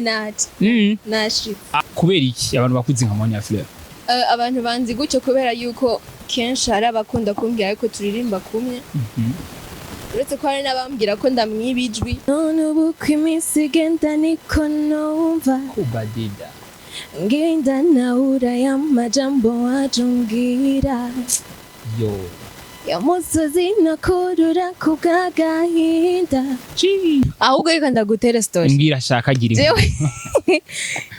Naje. Nashitse. Ah, kubera iki abantu bakuzi nka Monia Fleur? Abantu banzi gutyo kubera yuko kenshi hari abakunda kumbwira yuko turirimba kumwe, uretse ko hari n'abambwira ko ndamwiba ijwi. None ubu ko iminsi igenda niko numva Kubadida. ngenda nahura y'amajambo waje umbwira Yo. Ya musozi nakurura ku bw'agahinda. Chi. Ahubwo reka ndagutere story. Mbwira, shaka gira inkuru.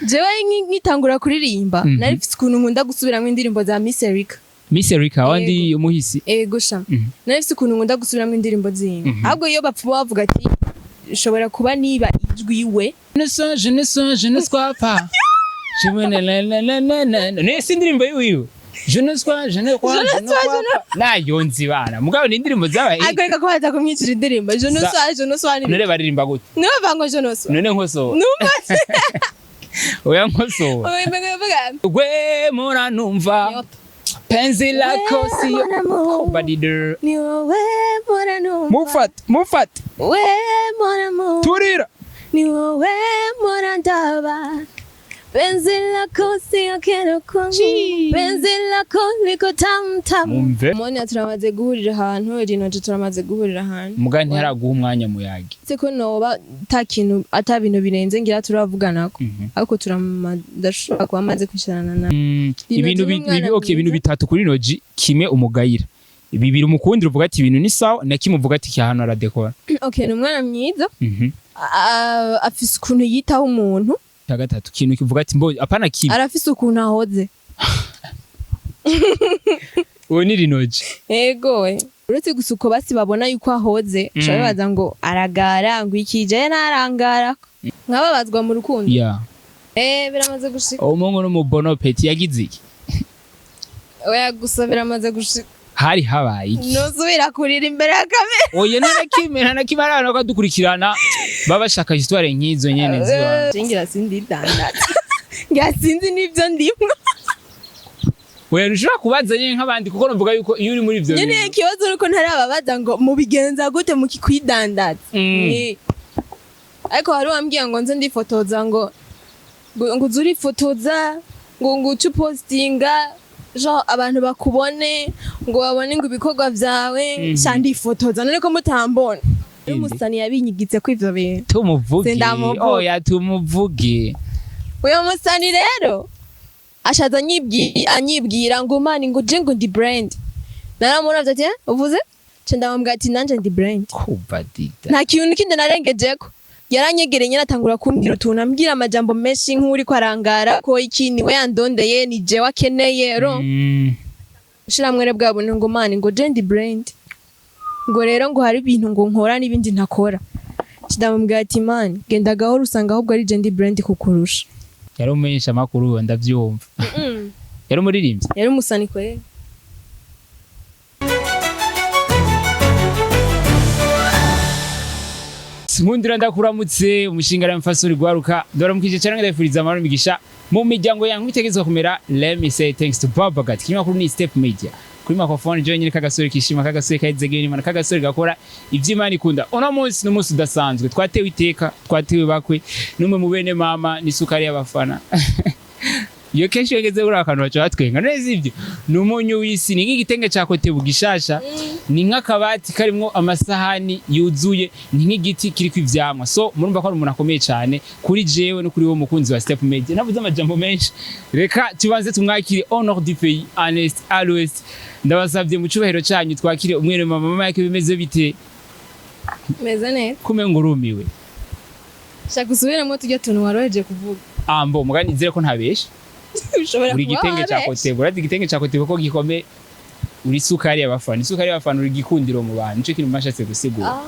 Jewe nkitangura kuririmba, nari mfise ukuntu nkunda gusubiramwo indirimbo za Miss Erica. Miss Erica wandi umuhisi. Ego sha. Nari mfise ukuntu nkunda gusubiramwo indirimbo ziwe. Ahubwo iyo bapfa bavuga ati ishobora kuba niba ijwi we. Je ne sais, je ne sais, je ne sais pas. Je me na na na na na na. Ne si indirimbo yiwiwe. Je ne sais, je ne crois, je ne crois pas. Nayo nzi bana. Mugabo ni indirimbo zabaye. Ariko reka ko baza kumwicira indirimbo je ne sais, je ne sais. None baririmba gute? Niwe bava ngo je ne sais. None nkoso. Numva. Oya, nkoso. Bavuga. Gwe muranumva. Penzi lako sio. Kubadida. Ni wowe mpora numva. Mufat, mufat. We mpora numva. Turira. Ni wowe mpora ndaba. Penzi lako sio kero kwangu. Chi. Penzi lako liko tamu tamu. Mumve. Mone turamaze guhurira ahantu, rino turamaze guhurira ahantu. Muga ntiharaguha umwanya muyage. Se ko noba ta kintu ata bintu birenze ngira turavuganako, ariko ndashobora kuba amaze kwicarana na Lino Ibintu G n'umwana okay, ibintu mwiza. bitatu kuri Lino G, kimwe umugayira, bibiri umukundira uvuga ati ibintu ni sawa, na kimwe uvuga ati ahantu aradekora. Okay, ni umwana mwiza. Afise ukuntu yitaho umuntu. Cya gatatu, kintu kivuga ati mbo apana kibi. Arafise ukuntu ahoze. Uwo ni Lino G. Ego we, uretse gusa uko basi babona yuko ahoze, ushobora bibaza ngo aragara, ngo ikije ntarangara, nkababazwa mu rukundo. Biramaze gushika. Uwo muhungu n'umubono peti yagize iki? Oya, gusa biramaze gushika. Hari habaye iki? Nusubira kurira imbere ya kamera. Oya, nta na kimwe, nta na kimwe. Ari abantu bakadukurikirana baba bashaka histoire nk'izo nyene ziba. Ngira sindidandaza, ngira sinzi n'ibyo ndimwo. Oya, ntushobora kubaza nyene nk'abandi, kuko navuga yuko iyo uri muri ivyo Nyene bintu. ikibazo nuko ntarababaza ngo mubigenza gute mukikwidandaza. Ariko hari uwambwiye ngo nze ndifotoza, ngo uze urifotoza, ngo uce upostinga, genre abantu bakubone, ngo babone ngo ibikorwa vyawe. Sha, ndifotoza none ko mutambona? Umusani yabinyigitse ko ivyo bintu. Tumuvuge. Sindamuvuga. Oya, tumuvuge. Uyo musani rero ashaza anyibwira ngo mani, ngo je ngo ndi brand. Naramuravye ati: "Eh, uvuze?" Ce ndamubwira ati: "Nanje ndi brand." Kuva dida. Nta kintu kindi narengejeko. Yaranyegereye nyene, atangura kumbwira utuntu, ambwira amajambo menshi nk'uriko arangara ko iki niwe yandondeye, ni jewe akeneye ro ushiramwere bwa buntu, ngo mani, ngo je ndi brand, ngo rero ngo hari ibintu ngo nkora n'ibindi ntakora. Ndamubwira ati: "Mani, genda gahoro, usanga ahubwo ari je ndi brand kukurusha." Yari umumenyesha amakuru, ndavyumva. Yari umuririmbyi? Yari umusani kweri. Nkundira ndakuramutse, umushinga mfasuri gwaruka, ndaramukije cyane, ndabifuriza amahoro imigisha mu miryango yanyu itegetswe kumera. Let me say thanks to Baba Gat. Kinyamakuru ni Step Media, kuri microphone je nyine kagasore kishima, kagasore kahezegera Imana, kagasore gakora ivy'Imana ikunda. Uno munsi ni umunsi udasanzwe, twatewe iteka, twatewe bakwe n'umwe mu bene mama n'isukari y'abafana. Iyo kenshi iyo ngeze buriya akantu baca batwenga neza. Ibyo ni umunyu w'isi, ni nk'igitenge ca kotebu gishasha, ni nk'akabati karimwo amasahani yuzuye, ni nk'igiti kiriko ivyamwa. So murumva ko ari umuntu akomeye cyane kuri jewe no kuri wo mukunzi wa Step Media. Navuze amajambo menshi, reka tubanze tumwakire. Honneur du pays, en est à l'ouest, ndabasabye mu cubahiro canyu twakire umwene mama. Mama yake, bimeze bite? Meze neza. Kume ngo urumiwe. Shaka usubiremo tujya tuntu waroheje kuvuga. Ambo mugani, nizere ko ntabesha. Ushobora Uri kuba igitenge ca wabesha. kotebu, urazi igitenge ca kotebu ko gikomeye? Uri isukari y'abafana, isukari y'abafana, uri igikundiro mu bantu, nico kintu mashatse gusigura.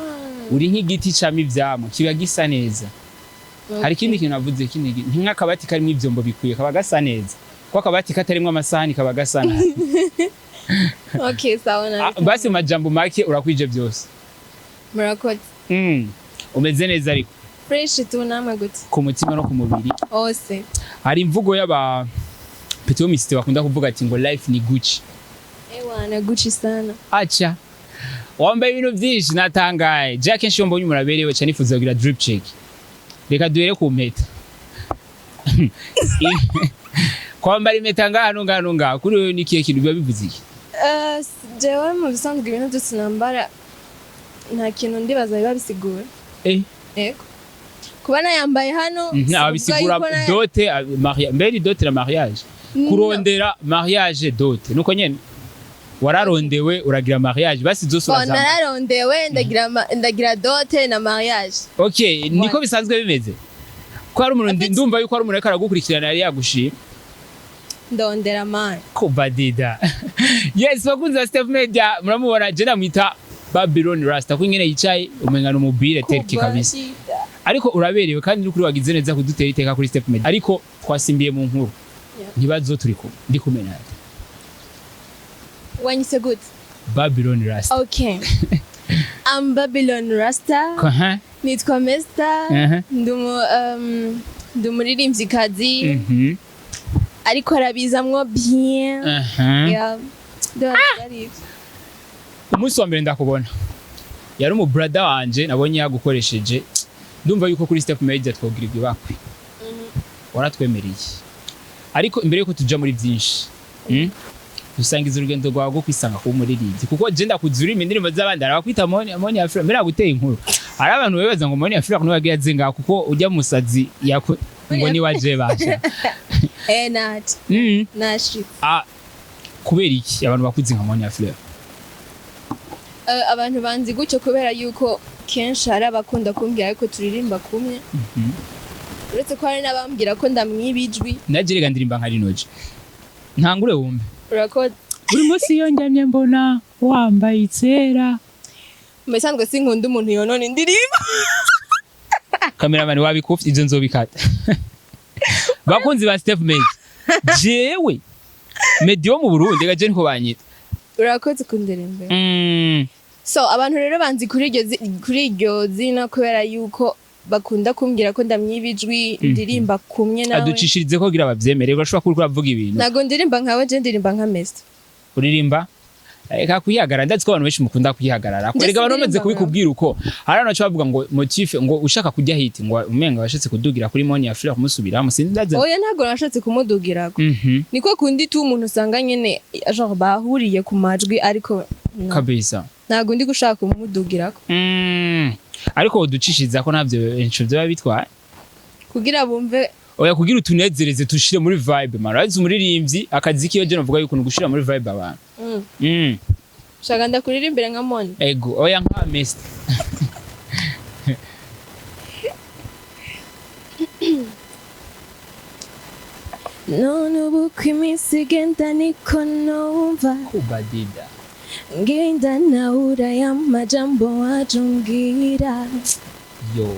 Uri nk'igiti cama ivyamwa, kiba gisa neza. Hari ikindi kintu navuze, ikindi ni nk'akabati karimwo ivyombo bikwiye, kaba gasa neza, ko akabati katarimwo amasahani kaba gasa nabi. Okay, sawa na. Ah, basi mu majambo make urakwije byose. Murakoze. Umeze neza ariko? Fresh tu, namwe gute? Ku mutima no ku mubiri. Hose. Hari imvugo y'aba petomiste bakunda kuvuga ati ngo life ni Gucci. Ewa na Gucci sana. Acha wambaye ibintu byinshi, natangaye. Jack, kenshi iyo mbonye umuntu aberewe cyane nifuza kugira drip check. Reka duhere ku mpeta. Kwambara impeta ngaha no ngaha no ngaha, kuri wewe ni ikihe kintu biba bivuze iki? Jewe mu bisanzwe ibintu byose nambara nta kintu ndibaza biba bisigura. Yego, kuba nayambaye hano si ukuvuga abisigura yuko dot mbere ni dot na mariage. No. Kurondera mariage, dot, nuko nyene wararondewe uragira mariage, basi zose Bon, urazambara. Nararondewe, ndagira dot na mariage. Okay, niko bisanzwe bimeze ko hari umuntu ndumva yuko hari umuntu ariko aragukurikirana yari yagushima. Ndondera man. Kubadida. Yes, bakunzi ba Step Media, muramubona, je namwita Babylon Rasta ko ingene yicaye umenga numubire terki kabisa. Kubadida. Ariko uraberewe kandi n'ukuri wagize neza kudutera iteka kuri Step Media, ariko twasimbiye mu nkuru. Ntibazo turi kumwe, ndi kumwe nawe. Wanyise gute? Babylon Rasta. Okay, I'm Babylon Rasta. Nitwa Mesta. Ndi umuririmvyikazi, ariko arabizamwo bien. Yeah. Ndumva ari ivyo. Umunsi wa mbere ndakubona yari umu brother wanje, nabonye yagukoresheje, ndumva yuko kuri Step Media twogira ibyo bakwe waratwemereye. Ariko imbere yuko tuja muri byinshi, dusangiza urugendo rwawe rwo kwisanga kuba umuririmbyi, kuko je ndakuzi urima indirimbo z'abandi, hari abakwita Moni, Moni ya Afrika. Mbere yaguteye inkuru, hari abantu bibaza ngo Moni ya Afrika niwe yagiye azenga, kuko ujya musazi ngo ni waje basha. Eh, naje. Nashitse. Ah, kubera iki abantu bakuzi nka Moni ya Afrika? Abantu banzi gutyo kubera yuko kenshi hari abakunda kumbwira yuko turirimba kumwe, uretse ko hari n'abambwira ko ndamwiba ijwi. Naje rega ndirimba nka Rinoje, ntangure wumve. Urakoze. Buri munsi iyo njyamye mbona wambaye itsera. Mu bisanzwe sinkunda umuntu yonona indirimbo. Kameramani wabikufye, ivyo nzobikata. Bakunzi ba Step Media, jewe Medi wo mu Burundi gaje niko banyita. Urakoze kundirimbira. So abantu rero banzi kuri iryo zina kubera yuko bakunda kumbwira ko ndamwiba ijwi, ndirimba kumwe nawe. Aducishirize ko kugira bavyemere, urashobora kuba uriko uravuga ibintu. Ntago ndirimba nkawe, je ndirimba nka Mesta. Uririmba reka kwihagarara, ndazi ko abantu benshi mukunda kwihagarara. Njye Erega abantu bamaze sindirimba. kubikubwira uko hari abantu baca bavuga ngo motif, ngo ushaka kujya hit, ngo umenga washatse kudugira kuri Moni ya Fleur kumusubiramo, sindazi. Oya, ntago nashatse kumudugirako. Niko kundi tu umuntu usanga nyene genre bahuriye ku majwi, ariko no. Kabisa. Ntago ndi gushaka kumudugirako. Ariko uducishiriza ko ntabyo inco byaba bitwaye. Kugira bumve. Oya, kugira utunezereze, tushire muri vibe man. Urazi umuririmbyi akazi kiyo, je novuga yuko gushira muri vibe abantu. Shaka ndakuririmbira nka Moni? Ego, oya, nka Mr. None ubu ko iminsi igenda niko numva Kubadida. ngenda nahura y'amajambo waje umbwira Yo.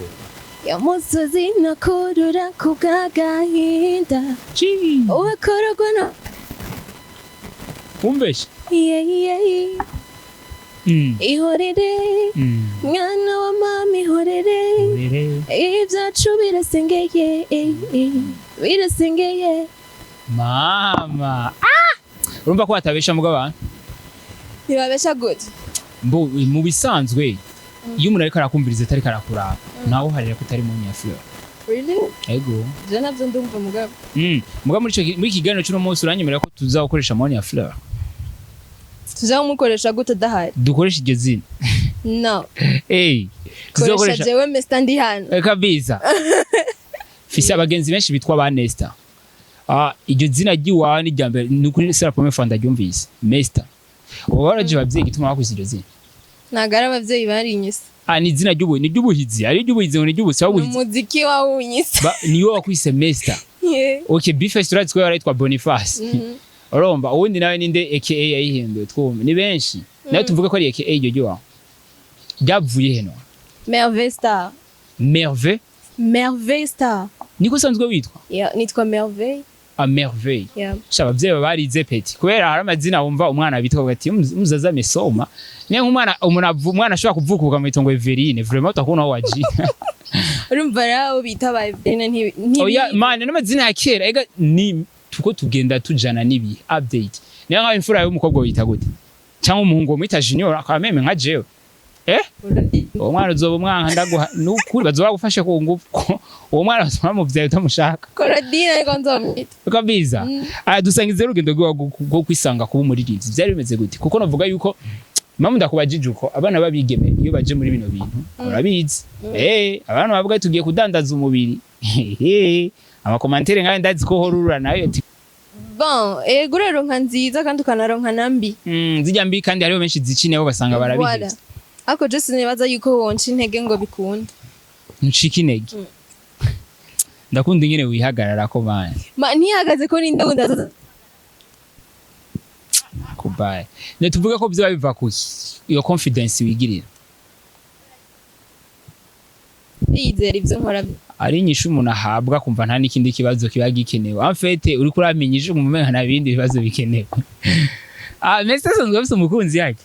ya musozi nakurura ku bw'agahinda. Chi. Ubakorogwa no Umveshe. Yeah, yeah. Ihorere, mwana wa mama, ihorere. Urere. Ibyacu birasengeye, birasengeye. Mama. Ah! Urumva ko batabesha muga abantu. Ntibabesha gute? Mbo mu bisanzwe iyo umuntu ariko arakumviriza atariko arakuraba, nawe uharira ko utari mu nyafurika. Really? Ego. Je navyo ndumva mugabo. Muga muri iki kiganiro cy'uno munsi uranyemerera ko tuzakoresha Monia Fleur? Tuzamukoresha gute adahari? Dukoresha iryo zina. No. Eh, koresha tuzakoresha jewe Mr ndi hano. Kabisa. Fise abagenzi benshi bitwa ba Nesta. Ah, iryo zina ry'iwawe ni irya mbere, ni ukuri c'est la première fois ndaryumvise. Nesta. Uba waraje abavyeyi gituma bakwise iryo zina? Ntabwo ari abavyeyi barinyise. Ah, ni izina ry'ubu ni ry'ubuhizi, ari ry'ubuhizi ngo ni ry'ubusi Ni wabuhizi. umuziki wawunyise. Niwe wakwise Mesta? Yeah. Okay, Bface urazi ko yarayitwa Boniface. Urumva uwundi nawe ninde aka yayihinduye twumve ni benshi. Nawe tuvuge ko ari aka iryo ry'iwawe. Ryavuye heno. Merveille Star. Merveille? Merveille Star. Niko usanzwe witwa? Yeah, nitwa Merveille. A Merveille. Yeah. Sha, abavyeyi baba barize petit, kubera hari amazina wumva umwana bitwa uvuga ati umuzaza amesoma. Niyo nk'umwana umuntu umwana ashobora kuvuka ukamwita ngo Everine, vraiment utakubona aho wagiye. Urumva rero abo bita ba Everine ntibi Oya man, n'amazina ya kera ega ni tuko tugenda tujana n'ibihe, update. Niyo nkaho imfura y'umukobwa wita gute cyangwa umuhungu wamwita Junior akaba meme nka jewe? Eh, uwo mwana uzoba umwanka, ndaguha nukuri, bazoba bagufashe ku ngufu. Uwo mwana bazoba bamuvyaye utamushaka. Korodine ariko nzomwita. Kabisa. Ah, dusangize urugendo rwawe rwo kwisanga kuba umuririmbyi, byari bimeze gute? Kuko navuga yuko impamvu ndakubajije uko, abana b'abigeme iyo baje muri bino bintu, urabizi, abantu bavuga tugiye kudandaza umubiri, ama commentaires ngayo ndazi ko horura nayo ati. Bon, ego, uraronka nziza kandi ukanaronka na mbi. Zijya mbi kandi hariho benshi zicineho ugasanga barabihevye. Voilà. Ariko je sinibaza yuko wonca intege ngo bikunde. Ncika intege. Ndakunda ingene wihagarara ko bana. Ma ntihagaze ko ninde wundi azaza. Kubaye ne tuvuge ko vyoba biva kuki iyo confidence wigirira? Yizera ivyo nkora. Ari inyishu umuntu ahabwa kumva nta n'ikindi kibazo kiba gikenewe. En fait uriko uramenya inyishu kumva umenga nta bindi bibazo bikenewe. Ah, Messi asanzwe afise umukunzi yake?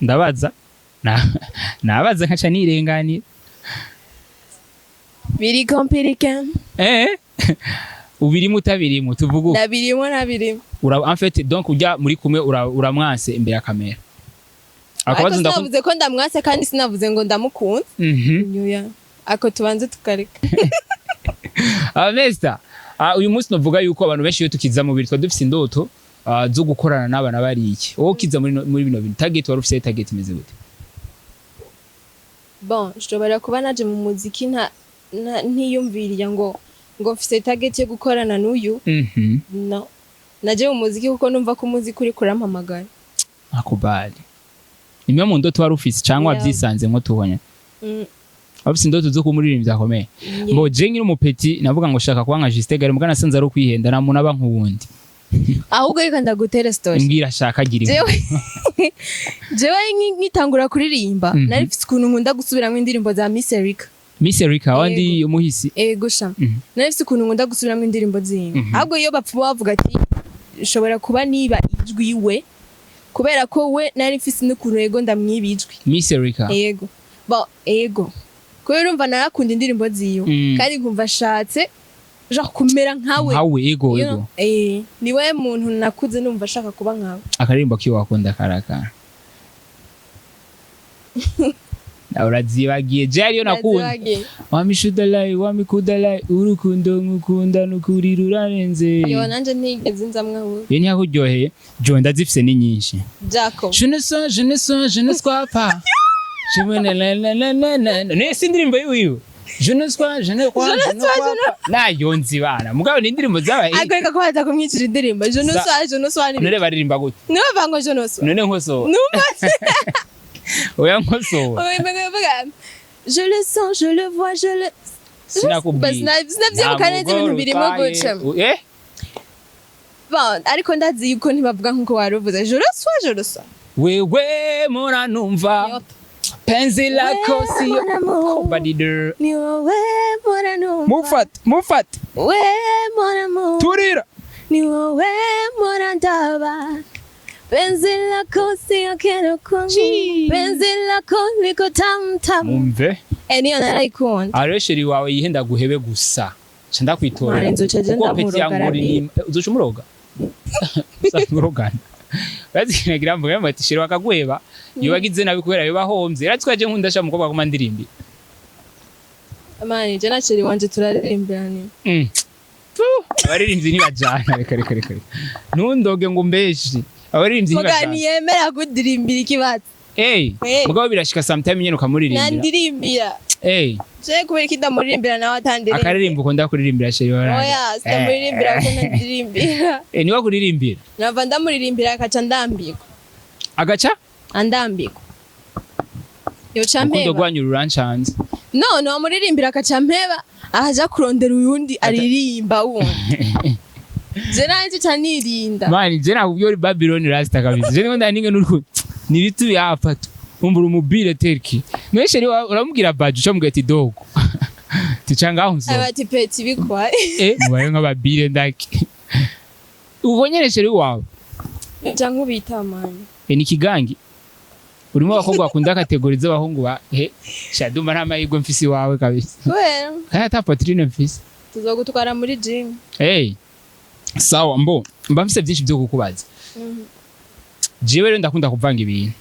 Ndabaza, nabaza nkaca nirenganira. Biri compliqué. Ubirimo utabirimo, tuvuge uko. Nabirimo, nabirimo. Ura, en fait, donc ujya muri kumwe uramwanse imbere ya kamera. Ariko Akabazo ndakunda. sinavuze ko ndamwase kandi sinavuze ngo ndamukunze. Nyuya ako tubanze tukareka. Ah, Mesta, uyu munsi novuga yuko abantu benshi iyo tukiza mu biri twari dufise indoto zo gukorana n'abana bari iki. Wowe ukiza muri muri bino bintu, target wari ufise, target imeze gute? Bon, nshobora kuba naje mu muziki ntiyumviriye ngo mfise target yo gukorana n'uyu. No, naje mu muziki kuko numva ko umuziki uri kurampamagara. Akubali. Nimwe mu ndoto wari ufise cyangwa Yeah. wavyisanze tubonye? Mm. Wari ufise indoto zo kuba umuririmbyi akomeye? Yeah. Ngo je nkiri umupeti navuga ngo shaka kuba nka Justin Gare, mugana nasanze ari ukwihenda, nta muntu aba nk'uwundi. Ahubwo reka ndagutere story. Mbwira, shaka agira inkuru. Jewe nkitangura kuririmba, nari mfise ukuntu nkunda gusubiramwo indirimbo za Miss Erica. Miss Erica wandi umuhisi? Ego sha. Nari mfise ukuntu nkunda gusubiramwo indirimbo ziwe. Ahubwo iyo bapfuma bavuga ati shobora kuba niba ijwi we, kubera ko we nari mfise n'ukuntu ego ndamwiba ijwi. Miss Erica? Ego, bon, ego, kubera urumva narakunda indirimbo ziwe, kandi nkumva ashatse genre kumera nkawe. Nkawe, ego. You Ego. know? Niwe muntu nakuze numva ashaka kuba nkawe. Akaririmbo kiwe wakunda karakara nawe urazibagiye, je ariyo nakunda. Nazibagiye. Wamishudalai wamikudalai urukundo nkukunda nukuri rurarenze. Yo, nanje ntigeze nzamwe ahubwo. Iyo ntiyakuryoheye? Jo ndazifise ni nyinshi. Jaco. Je ne sens, je ne sens, je ne sois pas. Je me na na na na na na. Ne si indirimbo yiwiwe. Je ne sois, je ne crois, je ne crois pas. Nayo nzi bana. Mugabo ni indirimbo zabaye. Ariko reka ko baza kumwicira indirimbo je ne sois, je ne sois ni. None baririmba gute? Niwe bava ngo je ne sois. None nkosoba. Numva. Oya, nkosoba. Oya, je le sens, je le vois, je le Sinakubwiye. Sinavyibuka neza ibintu birimo guca. Eh? Bon, ariko ndazi yuko ntibavuga nkuko waruvuze je le sois, je le sois. Wewe muranumva. Yop. Penzi lako sio. Mon amour. Badidr. Ni wowe mpora numva. Mufat, mufat. We mon amour. Turira. Ni wowe mpora ndaba. Penzi lako sio kero kwangu. Chi. Penzi lako liko tamu tamu. Mumve. Niyo narayikunda. Ariyo chéri wawe yihenda guhebe gusa. Ca ndakwitorera. Mwana, nzoca je Kuko petit ndamuroga. yanguri ni uzoca umuroga. Uza murogana. Bazinagira mvuga ngo ati chéri bakaguheba. Iyo bagize nabi kubera yo bahomvye. Urazi ko aje nkunda sha umukobwa kuma ndirimbi. Mani, je na chéri wanje turaririmbirana. Abaririmbyi ntibajana, reka reka reka. Reka. Ntundoge ngo umbeshi. Abaririmbyi Muga ntibajana. ntiyemera kudirimbira ikibazo. Eh, mugabo birashika sometime nyene ukamuririmbira. Nandirimbira. Eh, Je kubera iki ndamuririmbira nawe atandirimbira? Akaririmbo ukunda kuririmbira chéri wawe? Oya, sindamuririmbira kuko ndandirimbira. Eh, niwe kuririmbira. Nava ndamuririmbira akaca ndambirwa. Agaca? Andambirwa. Yoca Urukundo mpeba. rwanyu rurancanze. No, no, amuririmbira akaca mpeba, akaja kurondera uyundi aririmba wundi. Je nanje ca nirinda. Mani, je nakubwiye uri Babylon rasta kabisa. Je ndikunda ninge n'urukundo. Ni bitu byapfa tu. Umbura umubire terki. None chéri wawe uramubwira baje ucamubwira ati dogo. Tica ngaho nzo. Aba ati petit bikwaye. Eh, mubaye nk'ababire ndaki. Ubonye chéri wawe. Ca nkubita mani. E, ni kigangi. Urimo abakobwa bakunda catégorie z'abahungu ba he shadumba, nta mahirwe mfise iwawe kabisa. Kubera Kandi ata poitrine mfise. tuzogutwara muri gym. Hey. Sawa, mbo mba mfise byinshi byo kukubaza. Jewe rero ndakunda kuvanga ibintu,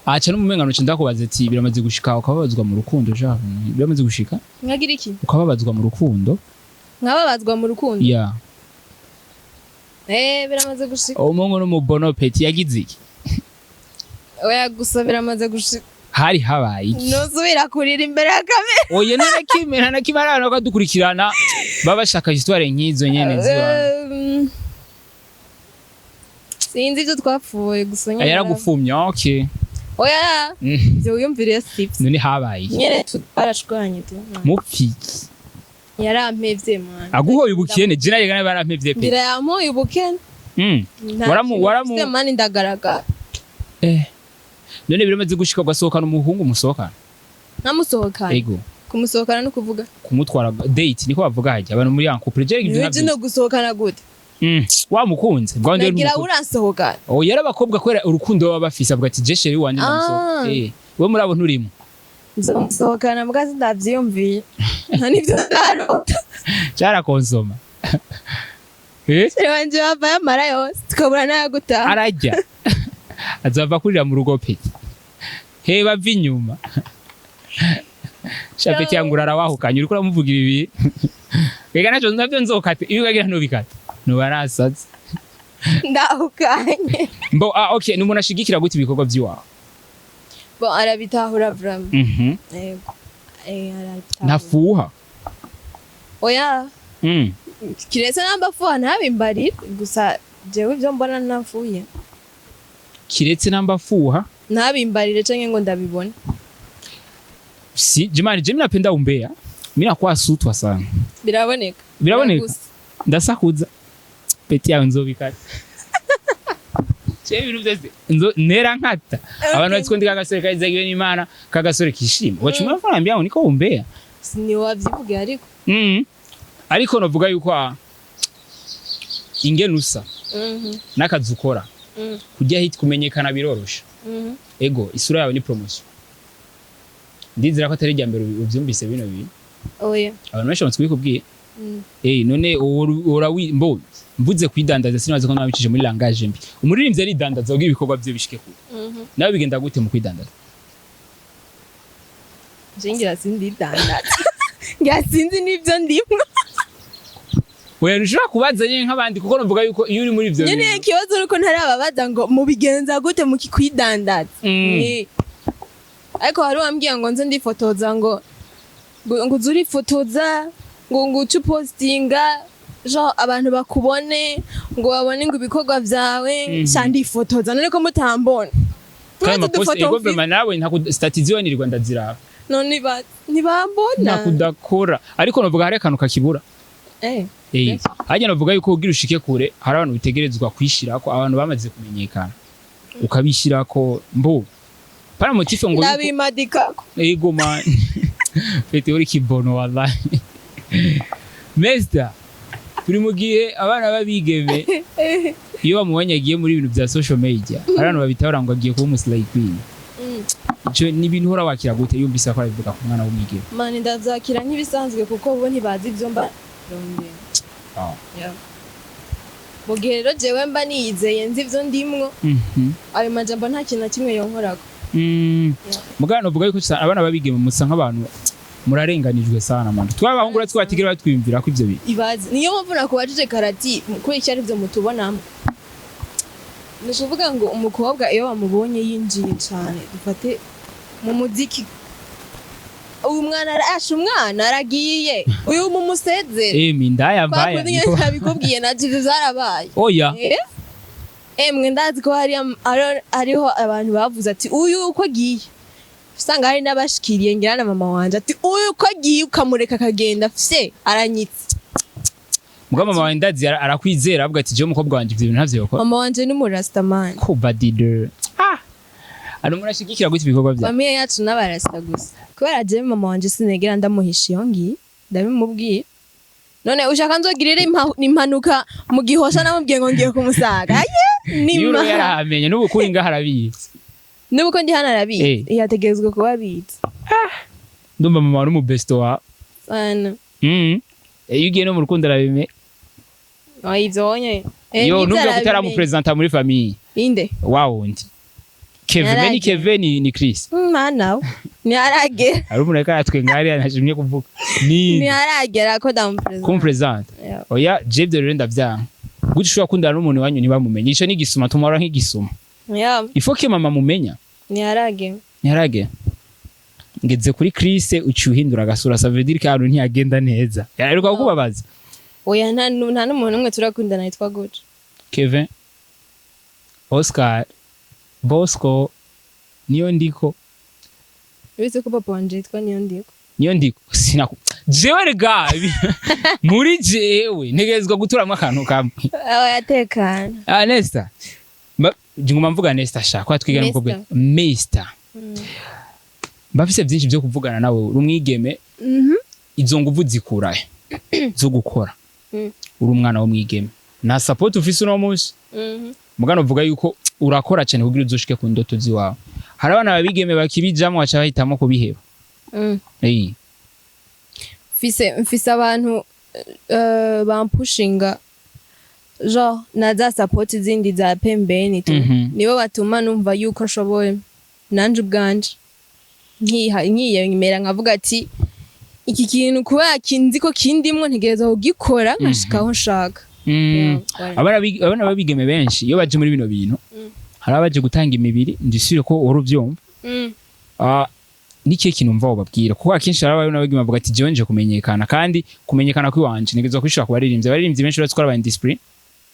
aca n'umumengano nca ndakubaza ati: biramaze gushika ukababazwa mu rukundo? Ja, biramaze gushika Nkagira iki? ukababazwa mu rukundo? Nkababazwa mu rukundo? Ya. Eh, biramaze gushika. Umuhungu n'umubono petit yagize iki? Oya, gusa biramaze gushika. Hari habaye iki? Nusubira kurira imbere ya kamera. Oya, nta na kimwe, nta na kimwe. Ari abantu bakadukurikirana, baba bashaka histoire nk'izo nyene ziba. Sinzi ibyo twapfuye, gusa nyine Yaragufumye, okay. Oya. Ibyo wiyumviriye sibyo. None habaye iki? Nyine twarashwanye tu. Mupfiki? Yarampevye, man. Aguhoye ubukene? Je naye barampevye pe. Ngira yampoye ubukene. Nta kintu mfise, man, ndagaragara. Eh, none biramaze gushika ugasohokana umuhungu, musohokana? Nkamusohokana? Ego. Kumusohokana no kuvuga? Kumutwara date, niko bavuga hajya abantu muri en couple. Je ibyo Niwe ntabyo. no gusohokana gute? Wamukunze bwa ndi? Nagira uransohokana. Oh, yari abakobwa kubera urukundo baba bafise, avuga ati: je chéri wanje ndamusohoka. Ah. Eh, we muri abo nturimo? Nzomusohokana mbwa sindavyiyumviye, nta nivyo ndarota. Cyarakonsoma, eh. Chéri wanje bavaye amara yose, tukabura n'ayo gutaha. Arajya azava kurira mu rugo pe, he bava inyuma. Shapeti yangu arawahukanye, uriko uramuvugira ibi. Reka naco navyo nzokate, iyo ukagira ntubikate nuba nasaze. Ndahukanye. Mbo ah, okay, ni umuntu ashigikira gute ibikorwa by'iwawe? Bon, arabitahura vraiment. Yego. Eh, arabitahura. Ntafuha? Oya. Kiretse namba afuha ntabimbarire, gusa jewe ibyo mbona ntafuye. Kiretse namba afuha? Ntabimbarire canke ngo ndabibone. Si jamani, je napenda umbea, mimi nakuwa sutwa sana. Biraboneka. Biraboneka. Gusa. Ndasakuza, petit yawe nzobikata. Je ibintu byose nzo nera nkata. Abantu batiko ndi kagasore kazagiwe n'Imana, kagasore kishima, wachuma mm. Yangu niko umbea. Ni wavyivuge ariko. Ariko novuga yuko ingene usa n'akazi ukora, kujya hit, kumenyekana biroroshe. Ego, isura yawe ni promotion. Ndizera ko atari irya mbere ubyumvise bino bintu. Oya. Abantu benshi bamaze kubikubwira. Eh, none ura mbo mvuze kwidandaza, sinabaze ko nabicishije muri langage mbi. Umuririmbyi aridandaza kugira ibikorwa bye bishike kure. Nawe bigenda gute mu kwidandaza? Je ngira sindidandaza, ngira sinzi n'ibyo ndimwo. Oya, ntushobora kubaza nyine nk'abandi, kuko numvuga yuko iyo uri muri ivyo Nyine bintu. ikibazo nuko ntarababaza ngo mubigenza gute mukikwidandaza. Ariko hari uwambwiye ngo nze ndifotoza, ngo uze urifotoza, ngo uce upostinga, genre abantu bakubone, ngo babone ngo ibikorwa vyawe. Sha, ndifotoza none ko mutambona? Kandi Turetse amapost udufoto ego mfise. Vraiment nawe nta statut ziwe nirirwa ndaziraba. None ntibambona. Ntakudakora, ariko novuga hari akantu kakibura. Eh. Eh, hajya navuga yuko kugira ushike kure hari abantu bitegerezwa kwishirako, abantu bamaze kumenyekana ukabishirako, mbo para motif ngo Ndabimadikako. Ego man, petit uri kibono wallahi. Mesta, turi mu gihe abana b'abigeme iyo bamubonye agiye muri ibintu bya social media, hari abantu babitabara ngo agiye kuba umuslay queen. Ico ni ibintu uhora wakira gute yumvise ko arabivuga ku mwana w'umwigeme? Man, ndavyakira nk'ibisanzwe, kuko bo ntibazi ivyo mba rondera. Yeah. Mu gihe rero jewe mba niyizeye, nzi ivyo ndimwo, ayo majambo nta kintu na kimwe yonkorako. Mugabo novuga yuko abana b'abigeme musa nk'abantu murarenganijwe sana, man. Twe abahungu uratwe batigera batwiyumvira ko ivyo bintu. Ibaze, niyo mpamvu nakubajije karati kubera icyo arivyo mutubonamo. Ni ukuvuga ngo umukobwa iyo bamubonye yinjiye cane, dufate mu muziki, uyu mwana arashe, umwana aragiye, uyu mumusezere. Eh, mindaya mbaya. Kwa kundi nyene ntabikubwiye, naje ivyo vyarabaye. Oya. Eh? Emwe, ndazi ko hariho abantu bavuze ati: uyu uko agiye, usanga hari n'abashikiriye ngira na mama wanje ati: uyu uko agiye ukamureka akagenda, fye aranyitse. Mugabo mama wawe ndazi arakwizera, avuga ati: jewe umukobwa wanje ivyo bintu ntavyo yokora. Mama wanje ni umurastamani. Ko badide ah, ari umuntu ashigikira gute ibikorwa byawe? Famille yacu n'abarasta gusa, kubera jewe mama wanje sinegera ndamuhisha, iyo ngiye ndabimubwiye. None ushaka nzogirire impanuka mu gihosha namubwiye ngo ngiye kumusaga? Aye. Yuro Nima yarahamenye n'ubu kuri ngaho arabizi. N'ubu ko ndi hano arabizi. Yategerezwa kuba abizi. Ndumva mama wari umubesto wawe. Sana. Iyo ugiye no mu rukundo arabime. Oh, ivyo onye. Yo nubwo kutaramupresenta muri famille. Inde? Wa wundi Kevin ni Yaragera. Kevin ni Chris. Mana we. Ntiharagera. Hari umuntu ariko aratwenga hariya ntashimye kuvuga ni Ntiharagera ko ndamupresenta. Kumupresenta. Yeah. Oya, je ibyo rero ndavyanga. Gute ushobora kundana n'umuntu iwanyu ntibamumenye? Ico ni igisuma, tumara nk'igisuma. Yeah. Il faut que mama mumenya. Ntiharagera. Ntiharagera. Ngeze kuri Chris uciye uhindura agasura, ça veut dire que ahantu ntiyagenda neza, yaheruka kukubabaza. Oya, nta n'umuntu n'umwe turakundana yitwa gutyo. Kevin, Oscar, Bosco, niyo ndiko. Uretse ko papa wanje yitwa niyo ndiko. Niyo ndiko sinaku jewe rega muri jewe ntegerezwa guturamwo akantu kamwe. Oya, tekana. Ah, Nesta. Nguma mvuga Nesta sha kwa twigana Nesta. umukobwa Mr. Mbafise byinshi byo kuvugana nawe, uri umwigeme. Izo nguvu zikurahe zo gukora? Uri umwana w'umwigeme, nta support ufise uno munsi. Mugano uvuga yuko urakora cyane kugira uzoshike ku ndoto ziwawe. Hari abana babigeme bakibijamwo baca bahitamo kubiheba. Eh. Mfise abantu bampushinga, genre na za support zindi za pembeni tu. Nibo batuma numva yuko nshoboye nanje ubwanje, nkiha nkiyemera, nkavuga ati iki kintu kubera kinzi ko kindimwo, ntegereza kugikora nkashika aho nshaka. Yeah, voilà. Abana babigeme benshi iyo baje muri bino bintu, hari abaje gutanga imibiri, ndisubire ko uhora uvyumva. Ah, nikihe kintu mva wobabwira? Kuko akenshi hari abana babigeme bavuga ati jewe nje kumenyekana, kandi kumenyekana kwiwanje ntegerezwa kwishura ku baririmbyi. Abaririmbyi benshi uretse ko ari aba indiscipline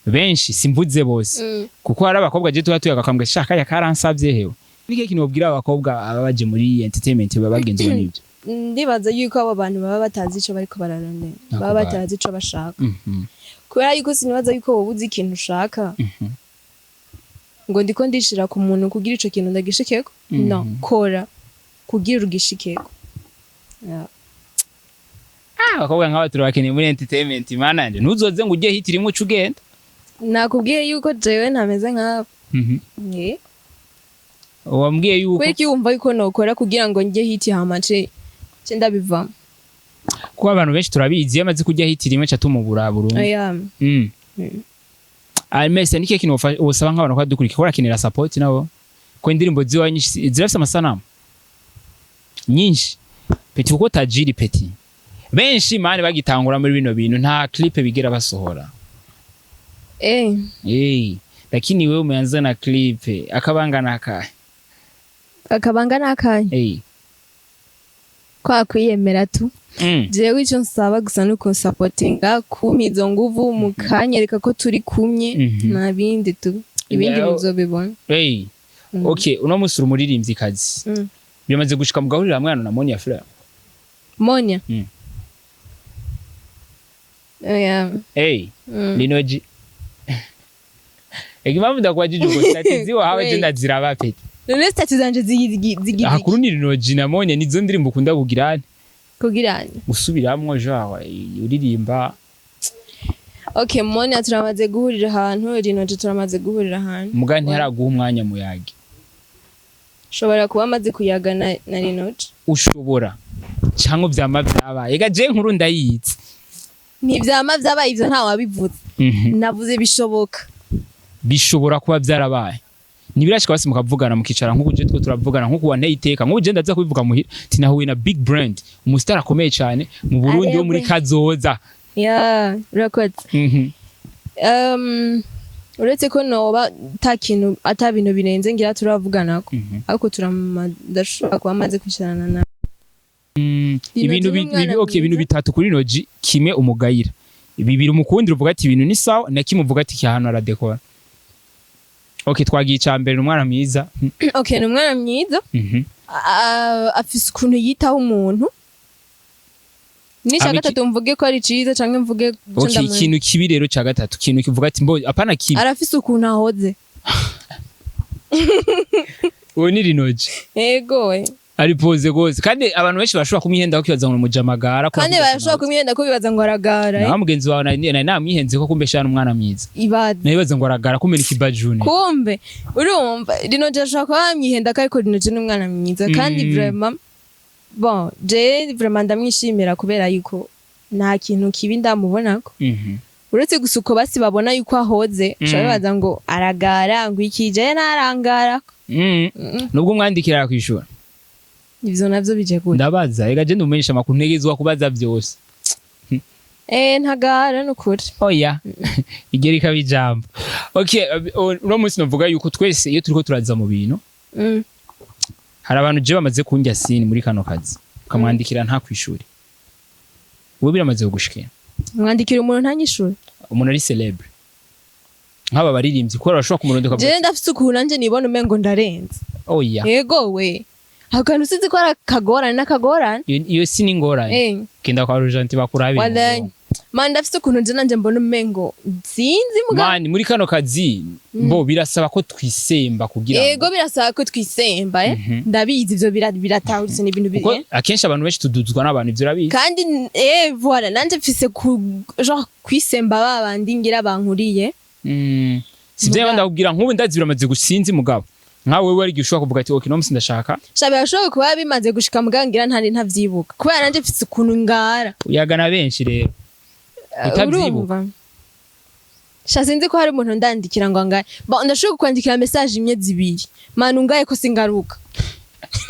benshi, simvuze bose, kuko hari abakobwa je tuba tuyaga akambwira shaka ya karansavye hewe. Nikihe kintu wobwira abakobwa aba baje muri entertainment baba bagenzwa n'ibyo? Ndibaza yuko abo bantu baba batazi ico bariko bararondera, Nako baba bari. batazi ico bashaka, kubera yuko sinibaza yuko wowe uzi ikintu ushaka ngo ndiko ndishira ku muntu kugira ico kintu ndagishikeko. No kora kugira ugishikeko. Yeah. Ah, abakobwa nk'aba turabakeneye muri entertainment. Mana yanje, ntuzoze ngo ujye hit rimwe uce ugenda. Nakubwiye yuko jewe ntameze nk'abo. Eh. Wambwiye yuko Kubera iki wumva yuko nokora kugira ngo njye hit hama ce ndabivamo? Kuko abantu benshi turabizi, iyo amaze kujya hit rimwe ca tumubura burundu. Oya. Almese, ni kintu wosaba nk'abantu ko dukurikira ko barakenera support nabo, ko indirimbo ziwa nyinshi zirafise amasanamu nyinshi petit, kuko tajiri petit benshi mani bagitangura muri bino bintu nta clip bigera basohora. Eh. Eh, lakini wewe umeanza na clip, akabanga nakahe? Akabanga n'akanya kwa kwiyemera tu. Jewe ico nsaba gusa ni ukunsapotinga, kumpa izo nguvu, mukanyereka ko turi kumwe. Nta bindi tu, ibindi muzobibona. Hey. Okay, uno musi uri umuririmvyikazi. Bimaze gushika mugahurira hamwe hano na Monia Fleur? Monia? Mm. Oya. Hey. Linoji. Ega impamvu ndakwajije ubwo status ziwawe je Wait. ndaziraba petit. None status zanje zigize Ahakuru ni Linoji na Monia, nizo ndirimbo ukunda kugira? Kugira Gusubiramwo, genre uririmba. Okay, Monia turamaze guhurira ahantu, Linoji turamaze guhurira ahantu. Muga ntiharaguha umwanya muyage? Shobora kuba amaze kuyaga na Linoji. Ushobora cyangwa vyama vyabaye? Ega je nkuru ndayizi. Ntivyama vyabaye, ivyo nta wabivuze. Navuze bishoboka. Bishobora kuba vyarabaye, ntibirashika basi mukavugana, mukicara nk'uku je two turavugana, nk'uku wanteye iteka, nk'ubu je ndaza kubivuga muhira ati nahuye na big brand, umustar akomeye cyane mu Burundi wo muri Arewe. kazoza. Ya, urakoze. Uretse ko noba ata kintu, ata bintu birenze ngira turavuganako, ariko ndashobora kuba maze kwicarana na Linoji. Ibintu N'umwana okay, ibintu mwiza. bitatu kuri Noji: kimwe umugayira, bibiri umukundira uvuga ati ibintu ni sawa, na kimwe uvuga ati iki ahantu aradekora. Okay, twagiye. Icya mbere ni umwana mwiza. Okay, ni umwana mwiza. Afise ukuntu yitaho umuntu. N'icya gatatu mvuge ko ari ciza canke mvuge ico Okay, ikintu kibi rero cya gatatu, ikintu kivuga ati mbo apana kibi. Arafise ukuntu ahoze. Uwo ni Rinoji? Ego we. Ari posé gose, kandi abantu benshi bashobora kumwihenda bakibaza ngo ni umujamagara. Kandi barashobora kumwihenda ko bibaza ngo aragara. Nawe mugenzi wawe nari namwihenze ko kumbe shana umwana mwiza. Ibaze. Nabibaza ngo aragara, kumbe ni kibajuni. Kumbe urumva Rinoji ashobora kuba bamwihenda ko, ariko Rinoji ni umwana mwiza kandi vraiment, bon, je vraiment ndamwishimira kubera yuko nta kintu kibi ndamubonako. Uretse gusa uko basi babona yuko ahoze, ushobora bibaza ngo aragara, ngo iki, jewe ntarangara. Nubwo umwandikira arakwishura? Ivyo navyo bije gute? Ndabaza ega, je ndumenyesha amakuru, ntegerezwa kubaza byose. Eh, ntagara nukuri. Oya, igera ikaba ijambo. Okay, uno munsi novuga yuko twese iyo turiko turaza mu bintu, hari abantu je bamaze kundya sini muri kano kazi, ukamwandikira nta kwishuri. Wowe biramaze kugushikira? Mwandikira umuntu ntanyishure? Umuntu ari célèbre nk'aba baririmbyi, kubera bashobora kumurondeka. Jewe ndafise ukuntu nanje nibona umengo ndarenze. Oya. Yego we, ako kantu usizi ko ari akagorane n'akagorane. Iyo si n'ingorane. Genda kwa Rujanti bakurabe. Wallahi. Man, ndafise ukuntu nje nanje mbona umengo sinzi muga. Man, muri kano kazi mbo birasaba ko twisemba kugira ngo Yego, birasaba ko twisemba, eh. Ndabizi ivyo, biratahuritse, ni ibintu Kuko akenshi abantu benshi tuduzwa n'abantu, ivyo urabizi. Kandi voilà, nanje mfise ku genre kwisemba babandi ngira bankuriye. Si byo. Mugabo. Ndakubwira nk'ubu ndazi biramaze gusinzi, mugabo nkawe wewe ari igihe ushobora kuvuga ati: "Okay, no musi ndashaka." Sha, birashoboka kuba bimaze gushika, mugabo ngira ntari ntavyibuka kubera nanje mfise ukuntu ngara. Uyagana benshi rero utabyibuka. Urumva, sha, sinzi ko hari umuntu ndandikira ngo angaye. Bon, ndashobora kukwandikira message imwe, zibiri, man, ungaye ko singaruka.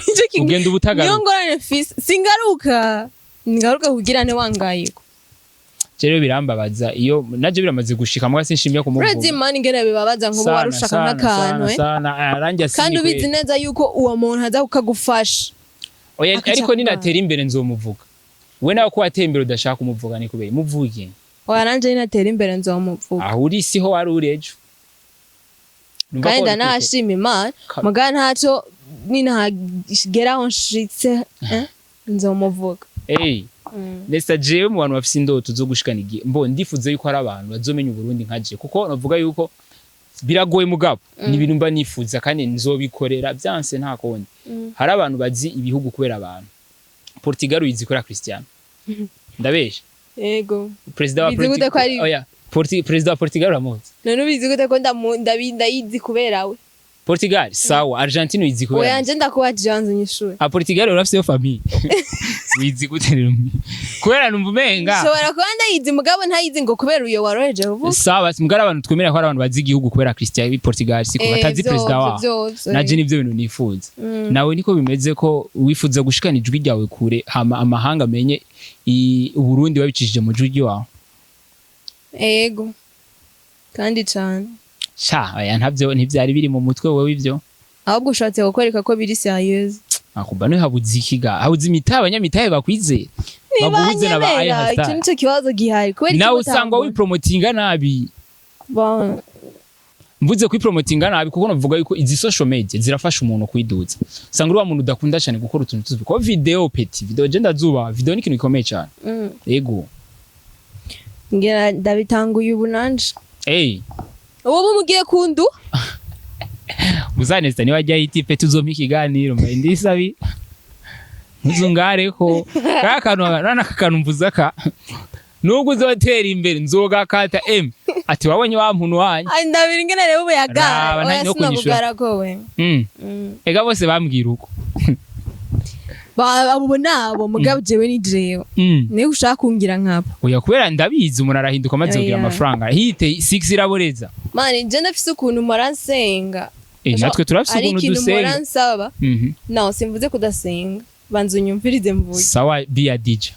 Nico kintu. Ugenda Niyo ubutagaruka. ngorane mfise, singaruka, ngaruka kugira ne wangayeko. Rero birambabaza iyo naje biramaze gushika, mbwa sinshimye kumuvuga. Urazi man ingene bibabaza, nk'ubu wari ushaka nk'akantu, eh? Sana aranjye. Kandi ubizi neza yuko uwo muntu aza kukagufasha. Oya, akaca ariko akugana. Ninatera imbere nzomuvuga. We nawe ko wateye imbere udashaka kumuvuga, ni kubera muvuge. Oya, nanje ninatera imbere nzomuvuga. Aho uri siho wari uri ejo. Numva Kandi ko wari ndanashima Imana. Muga ntaco ninahagera aho nshitse, nzomuvuga. Hey, Nesta, jewe mu bantu bafise indoto zo gushikana igihe, mbo ndifuza yuko hari abantu bazomenya Uburundi nkaje, kuko navuga yuko biragoye, mugabo ni ibintu mba nifuza kandi nzobikorera byanse nta kundi. Hari abantu bazi ibihugu kubera abantu. Portugal uyizi kubera Cristiano, ndabesha? Yego. Perezida wa Bizi gute ko ari- Oya, perezida wa Portugal uramuzi? None ubizi gute ko ndayizi kubera we? Portugal sawa, Argentine uyizi kubera? Oya, nje ndakubajije, wanze unyishure. A Portugal urafise famille, wizi gute rero? Kubera numva umenga Nshobora kuba ndayizi, mugabo ntayizi ngo kubera uyo waroheje vuba. Sawa, mugara abantu twemera ko hari abantu bazi igihugu kubera Cristiano, Portugal siko batazi perezida wabo. Naje nivyo bintu nifuza. Nawe niko bimeze, ko wifuza gushikana ijwi ryawe kure, hama amahanga amenye Uburundi babicishije mu jwi ryawe. Ego, kandi cane. Sha, oya, ntavyo ntivyari biri mu mutwe wewe ivyo. Ahubwo ushatse kukwereka ko biri sérieuse. Akuba no habuze ikiga, habuze imitahe, abanyamitahe bakwizeye baguhuze na ba Ntibanyemera, Aya icyo Star. nico kibazo gihari, kubera iki Nawe usanga mutambona? wipromotinga nabi. Bon. Mvuze kwipromotinga nabi kuko navuga yuko izi social media zirafasha umuntu kwiduza. Usanga uri wa muntu udakunda cyane gukora utuntu tuzi ko video, petit video, je ndazuba video, ni ikintu gikomeye cyane. Yego. Ngira ndabitanguye ubu nanje. Hey. Ubu mugiye kundu. Muzanesta niba ajya itipe tuzompa ikiganiro, mbaye ndisabi ntuzungareko ka kantu nana kantu mvuze aka, nubwo uzotera imbere nzogakata m ati wabonye wa muntu wanyu. Ay, ndabira ingene rero ubu yagara. Raba, nta Oya, no kunyishura. sinakugara ko we. Ega bose bambwira uko. Ba abo nabo, mugabo jewe ni jewe. Niba ushaka kungira nkabo. Oya, kubera ndabizi umuntu arahinduka amaze kugira Oya. amafaranga, hite 6 iraboreza. Man, je ndafise ukuntu mpora nsenga. Eh, natwe turafise Ari ukuntu ikintu mpora dusenga. nsaba. No, simvuze kudasenga, banza unyumvirize mvuye. Sawa, biya DJ.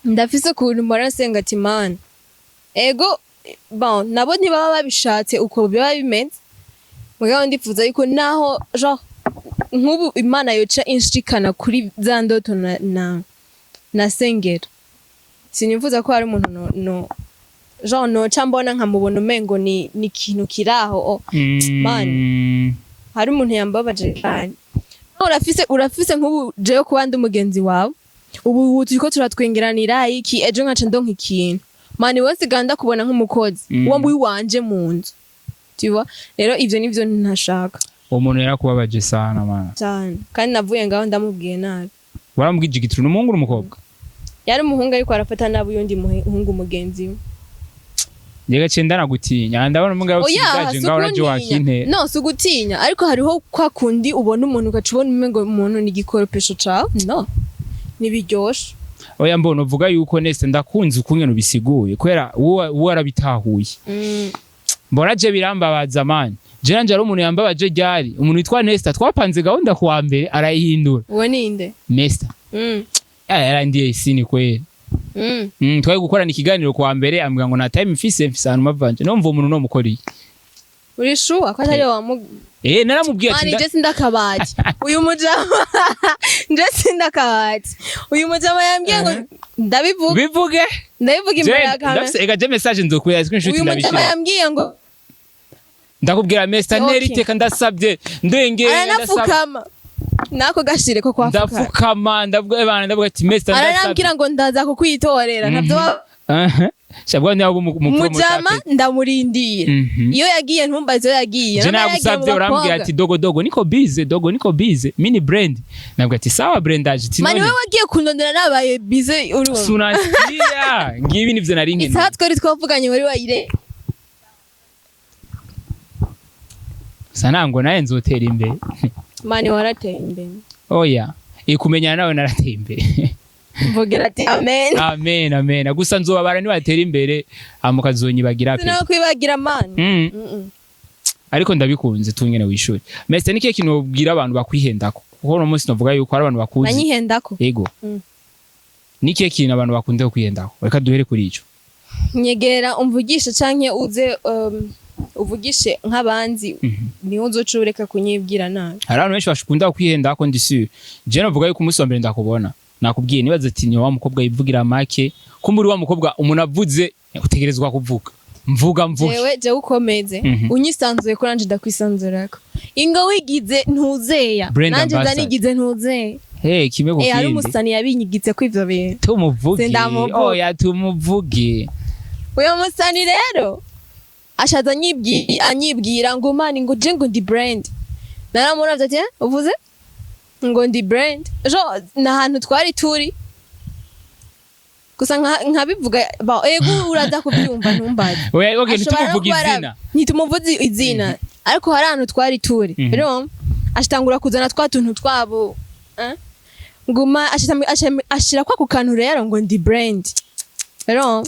Ndafise ukuntu mpora nsenga ati: "Mana, ego, bon, nabo ntibaba babishatse uko biba bimeze, mugabo ndifuza yuko naho genre nk'ubu Imana yoca inshikana kuri za ndoto na nasengera, sinifuza ko hari umuntu no genre noca mbona nkamubona umengo ni ikintu kiraho oh. Man. Hari umuntu yambabaje cyane. Urafise nk'ubu jewe kuba ndi umugenzi wawe ubu turiko turatwengeranira iki, ejo nkaca ndonka ikintu, man, wese ganda kubona nk'umukozi wo wanje mu nzu, tu vois? Rero ivyo nivyo ntashaka. Uwo muntu yarakubabaje sana, man. Cyane, kandi navuye ngaho ndamubwiye nabi. Waramubwije igituru? Ni umuhungu n'umukobwa? Yari umuhungu, ariko arafata nabi uyundi muhungu mugenzi we. Njye gace ndanagutinya, ndabona umugabo Oya, ufite si ngaho naje ukuntinya. wakintera. No, si ugutinya, ariko hariho kwa kundi ubona umuntu ugaca ubona umengo umuntu ni igikoropesho cawe, no ntibiryoshe. Oya, mbona uvuga yuko nese ndakunze ukungene ubisiguye, kubera uwo arabitahuye. Mbona je birambabaza, man. Je nanje ari umuntu yambabaje ryari, umuntu witwa Nesta, twapanze gahunda kuwa mbere arayihindura. Uwo ninde? Nesta. Yarandiye isini kweli. Twari gukorana ikiganiro kuwa mbere, ambwira ngo nta time mfise, mfise ahantu mavanje. Numva umuntu no mukoriye. Uri sure ko atari wamu? Eh, naramubwiye ati Mani, je sindakabati uyu mujama, je sindakabati uyu mujama yambwiye ngo ndabivuga. Bivuge. Ndabivuga imbere ya kamera. Ndafise ega je message nzokubwira screenshot. Uyu mujama Ndabishira. yambwiye ngo Ndakubwira Mr. Okay. Neri, iteka ndasabye ndengeye, ndasabye. Aranapfukama nako gashire ko kwafuka. Ndapfukama, ndavuga ebana, ndavuga ati Mr. ndasabye. Aranambwira ngo ndaza kukwitorera ntabyo. Aha. Shabwa niba mu Mujama ndamurindira. Iyo yagiye ntumbaze iyo yagiye. Je Namba yagiye mu nagusabye, urambwira bakobwa. ati dogo dogo niko bize, dogo niko bize mini brand. Nabwo ati sawa brandage ati Mani, none wewe wagiye kundondera nabaye bize, urumva. Sunasikia ngibi nivyo nari nkeneye. Isaha twari twavuganye wari wayire. Gusa ntabwo nawe nzotera imbere. Mani, warateye imbere. Oya, ikumenyana nawe narateye imbere. Mvugira ati amen. Amen, amen. Gusa nzobabara nibatera imbere hama ukazonyibagira pe. Sinakwibagira, mani. Ariko ndabikunze tungene wishuri. Mese ni kihe kintu wobwira abantu bakwihendako? Kuko uno munsi navuga yuko hari abantu bakuzi. Banyihendako? Yego. Ni kihe kintu abantu bakunze kwihendako? Reka duhere kuri ico. Nyegera umvugishe canke uze uvugishe nk'abanzi, niho uzoca ureka kunyibwira nabi. Hari abantu benshi bakunda kwihendako, ndi sûr. Je navuga yuko umunsi wa mbere ndakubona nakubwiye, nibaza ati ni wa mukobwa yivugira make, kumbe uri wa mukobwa umuntu avuze utegerezwa kuvuga, mvuga mvuge. Jewe ukomeze unyisanzuye ko nanje ndakwisanzurako. Ingo wigize ntuzeya. Brand Nanje nza ambassador. nigize ntuzeya. Hey, kimwe ku Eh, hari kindi. umusani yabinyigitse ko ivyo bintu. Tumuvuge. Sindamuvuga. Oya, tumuvuge. Uyo musani rero ashaza anyibwira ngo mani, ngo je ngo ndi brand. Naramuravye ati: "Eh, uvuze ngo ndi brand?" Jo ni ahantu twari turi gusa nkabivuga ego uraza kubyumva, ntumbaze. Oya, okay. Ashobora no Ntitumuvuge kuba izina. Ntitumuvuze izina, ariko hari ahantu twari turi. Rero ashitangura kuzana twa tuntu twabo, eh? Nguma ashira kwa ku kantu rero ngo ndi brand. Rero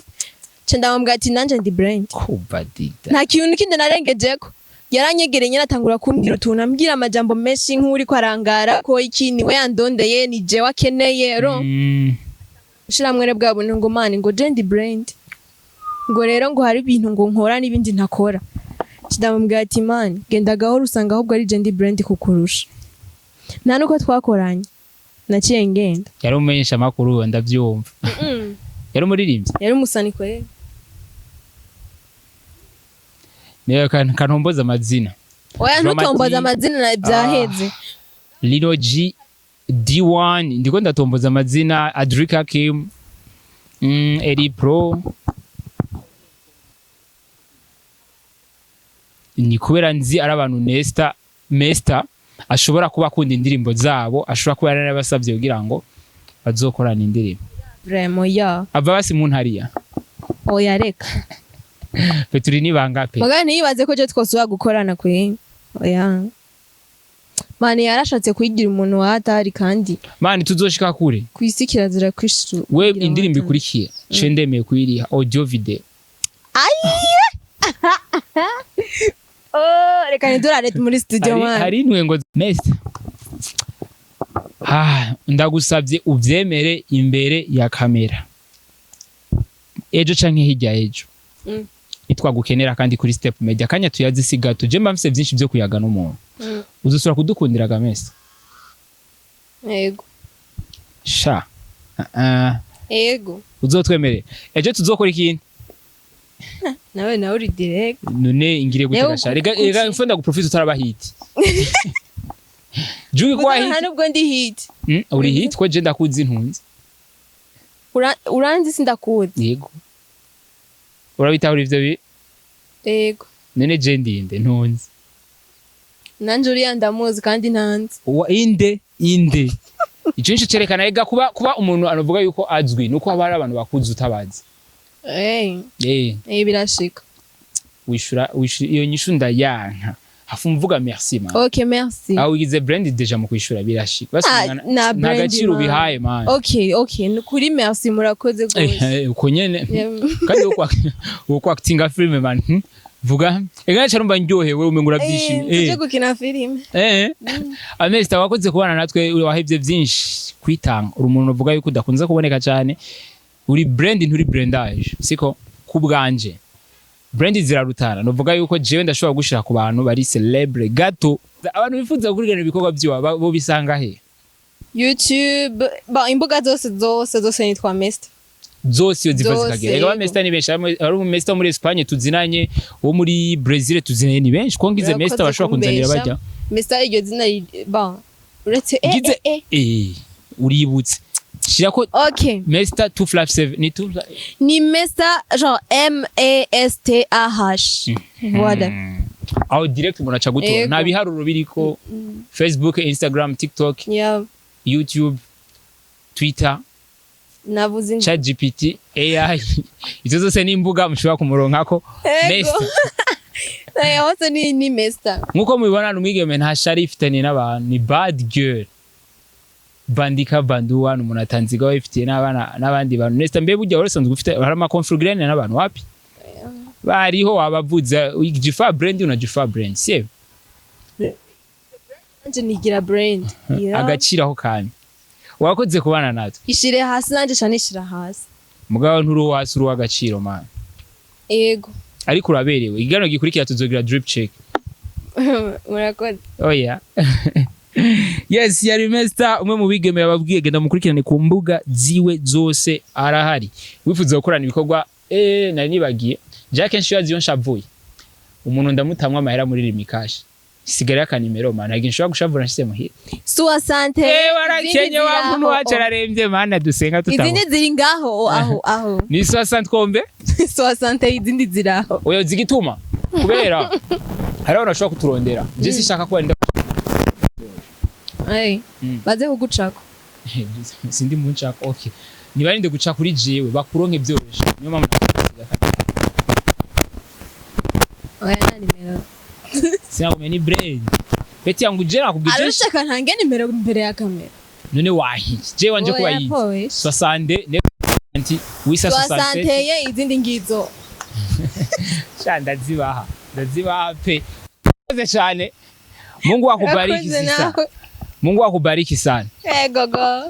nca ndamubwira ati nanje ndi brand. Kuva dida. Nta kintu kindi narengejeko. Yaranyegereye nyene atangura kumbwira utuntu, ambwira amajambo menshi nk'uriko arangara ko iki niwe yandondeye, ni jewe akeneye. Rero ushiramwere bwa buntu ngo mani, ngo je ndi brand, ngo rero ngo hari ibintu ngo nkora n'ibindi ntakora. Ndamubwira ati mani, genda gahoro, usanga ahubwo ari je ndi brand kukurusha. Nta nuko twakoranye, naciye ngenda. Yari umumenyesha amakuru, ndabyumva. Yari umuririmbyi? Yari umusani kweri. Niyo kantomboza amazina. Oya. Drama Ntutomboza T. amazina byaheze. Lino G, D1, ndiko ndatomboza amazina, Adrika Kim, Eri Pro. Ni kubera nzi ari abantu Nesta Mesta ashobora kuba akunda indirimbo zabo, ashobora kuba yarabasabye kugira ngo bazokorane indirimbo. Vraiment ya. Ava basi mu ntariya. Oya, reka. Pe turi nibanga pe. Mugabo ntiyibaze ko je twosubira gukorana kwe. Oya mani, yarashatse kwigira umuntu wa hatari kandi Mani, tuzoshika kure. Kwisi kirazira kwishu. We indirimbo ikurikiye ce ndemeye kuyiriha audio video. Ayiye! Oh, reka nidurare muri studio. Hari, Mani. hari intwengo Mesta. Ah, ndagusabye uvyemere imbere ya kamera. Ejo canke hirya ejo. Nitwagukenera kandi kuri Step Media, kanya tuyazisiga tuje, mba mfise vyinshi vyo kuyaga n'umuntu. Uzosubira kudukundira ga Mesta? Yego. Sha. Uh. Yego. Uzotwemerera. Ejo tuzokora ikindi. Nawe uri direct. None ingire Yewe, gute gasha? Rega rega mfunda guprofita utaraba hit. Jugi kwa Nta hit. nubwo ndi hit. Uri hit ko je ndakuzi ntunzi. Uranzi sindakuzi. Yego. Urabitahura ivyo bi? Yego. None je ndinde ntunzi? Nanje uriya ndamuzi kandi ntanzi. Wa inde inde. Ico nico cerekana ega kuba umuntu anovuga yuko azwi nuko haba hari abantu bakuzi utabazi. Eh. Eh. Eh, birashika. Wishura iyo nyishu ndayanka. Hafu mvuga merci, man. Ok, merci. Aho ugize brand déjà mu kwishura birashika. Basi Ah, na nta brand, gaciro man. ubihaye, man. Ok, ni kuri merci, murakoze gose. Uko nyene. Yeah. Kandi uko actinga film, man. Vuga ega cyarumva ndyohewe, umenga urabyishimiye. Tuje gukina filime. Amesta, wakoze kubana natwe, wahevye byinshi kwitanga. Uri umuntu uvuga yuko udakunze kuboneka cyane. Uri brand, nturi brandage, siko? Ku bwanje brand zirarutana. Nuvuga yuko jewe ndashobora gushira ku bantu bari célèbre gato. Abantu bifuza gukurikirana ibikorwa vyiwe bo bisanga he? YouTube, bon, imbuga zose zose zose nitwa Mesta. Zose iyo ziva Zose, zikagera. Ega ba yego. Mesta ni benshi. Hari umu Mesta wo muri Espagne tuzinanye, wo muri Brazil tuzinanye, ni benshi. Ko ngize Urakoze Mesta bashobora kunzanira kumbesha. bajya. Mesta iryo zina bon, uretse Ngize uributse shira ko. Ok. Mesta 257 ni 2 Ni Mesta, genre M E S T A H, voilà. Aho direct umuntu aca gutora. Yego. Nta biharuro biriko. Facebook, Instagram, TikTok, YouTube, Twitter, Navuze Chat GPT, AI, izo zose ni imbuga mushobora kumuronkako. Yego. Mesta. Hose ni Mesta. Nkuko mubibona, ni umwigeme nta shari ifitaniye n'abantu, ni bad girl, bandika banduwa, ni umuntu atanziga wifitiye n'abana n'abandi bantu. Nesta, mbe burya wari usanzwe ufite, hari ama conflict n'abantu? Wapi, bariho wabavuza. Ujifa brand, unajifa brand, sio? Nanje nigira brand. Yeah. Agaciro aho kanya. Wakoze kubana natwe. Ishire hasi, nanje ca nishira hasi. Mugabo nturi uwo hasi, uri uw'agaciro, man. Yego. Ariko uraberewe. Ikiganiro gikurikira tuzogira drip check. Murakoze. Oh yeah. Yes, yari Mesta, umwe mu bigeme yababwiye genda mukurikirane ku mbuga ziwe zose, arahari. Wifuza gukorana ibikorwa, nari nibagiye. Jack kenshi iyo aziyo nshavuye. Umuntu ndamutamwa amahera muri Lumicash. Sigara akanimero, man. Ntabwo nshobora gushavura nshyize muhira. Soixante. Warakenye wa muntu wacu ararembye, mana dusenga tutabona. Izindi ziri ngaho aho aho. Ni soixante combien? Soixante, izindi ziri aho. Oya, zigituma. Kubera hari abantu bashobora kuturondera. Je sishaka kuba nda Ay, baze kugucako. Sindi munshaka, okay, nibarinde guca kuri jewe, bakuronke byoroshe, niyo mpamvu nakusiga. Oya, nta nimero. Sinakumenya ni brand peti yangu, je nakubwije. Arushaka ntange nimero imbere ya kamera. None wahiye je wanje kuba Oya, yize powe. 60 ne anti wisa 67. Soixante ye, izindi ngizo. Sha, ndazibaha, ndazibaha pe. Murakoze cyane, Mungu akubariki. Urakoze Sisa nawe. Mungu akubariki sana. Ego go.